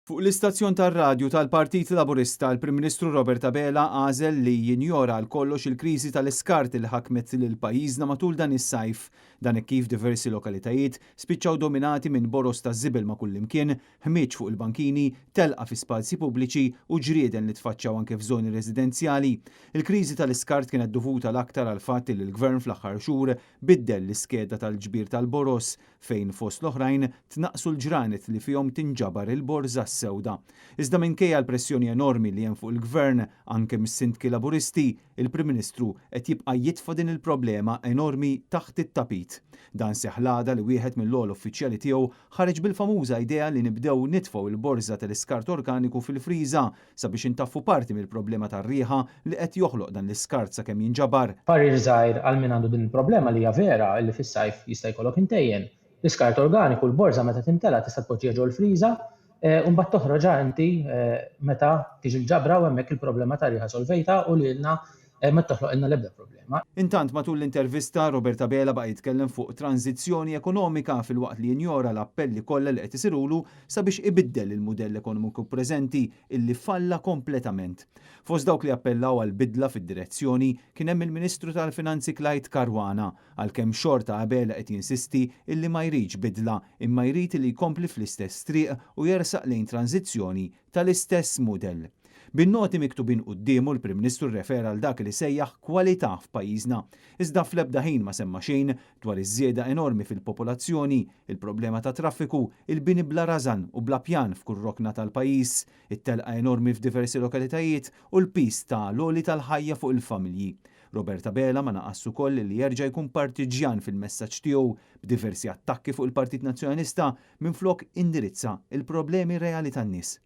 Fuq l-istazzjon tar-radju tal-Partit Laburista, l-Prim Ministru Robert Abela għażel li jinjora għal kollox il-kriżi tal-iskart li ħakmet lil pajjiżna matul dan is-sajf. Dan hekk kif diversi lokalitajiet spiċċaw dominati minn boroż ta' żibel ma' kullimkien, ħmieġ fuq il-bankini, telqa fi spazji pubbliċi u ġrieden li tfaċċaw anke f'żoni residenzjali. Il-kriżi tal-iskart kienet dovuta l-aktar għall-fatt li l-Gvern fl-aħħar xhur biddel l-iskeda tal-ġbir tal-boroż fejn fost l-oħrajn tnaqqsu l-ġranet li fihom tinġabar il-borża s-sewda. Iżda minkejja l-pressjoni enormi li hemm fuq il-Gvern anke mis-Sindki Laburisti, il-Prim Ministru qed jibqa' jitfa' din il-problema enormi taħt it-tapit. Dan seħħ l-għada li wieħed mill-ogħla uffiċjali tiegħu ħareġ bil-famuża idea li nibdew nitfgħu l-borża tal-iskart organiku fil-friża sabiex intaffu parti mill-problema tar-riħa li qed joħloq dan l-iskart sakemm jinġabar. Parir żgħir għal min għandu din il-problema li hija vera illi fis-sajf jista' jkollok intejjen. L-iskart organiku, l-borża meta timtela tista' tpoġġiha ġol-friża u mbagħad toħroġha inti meta tiġi l-ġabra u hemmhekk il-problema tar-riħa solvejtha u lilna ma toħloqilna l-ebda problema. Intant matul l-intervista, Robert Abela baqa' jitkellem fuq tranżizzjoni ekonomika filwaqt li jinjora l-appelli kollha li qed isirulu sabiex ibiddel il-mudell ekonomiku preżenti illi falla kompletament. Fost dawk li appellaw għal bidla fid-direzzjoni kien hemm il-Ministru tal-Finanzi Clyde Caruana, għalkemm xorta Abela qed jinsisti illi ma jridx bidla imma jrid illi jkompli fl-istess triq u jersaq lejn tranżizzjoni tal-istess mudell. Bin-noti miktubin quddiemu l-Prim Ministru rrefera għal dak li sejjaħ kwalità f'pajjiżna. Iżda fl-ebda ħin ma semma xejn dwar iż-żieda enormi fil-popolazzjoni, il-problema tat-traffiku, il-bini bla rażan u bla pjan f'kull rokna tal-pajjiż, it-telqa enormi f'diversi lokalitajiet u l-piż ta' l-għoli tal-ħajja fuq il-familji. Robert Abela ma naqasx ukoll li jerġa' jkun partiġġjan fil-messaġġ tiegħu b'diversi attakki fuq il-Partit Nazzjonalista minflok indirizza l-problemi reali tan-nies.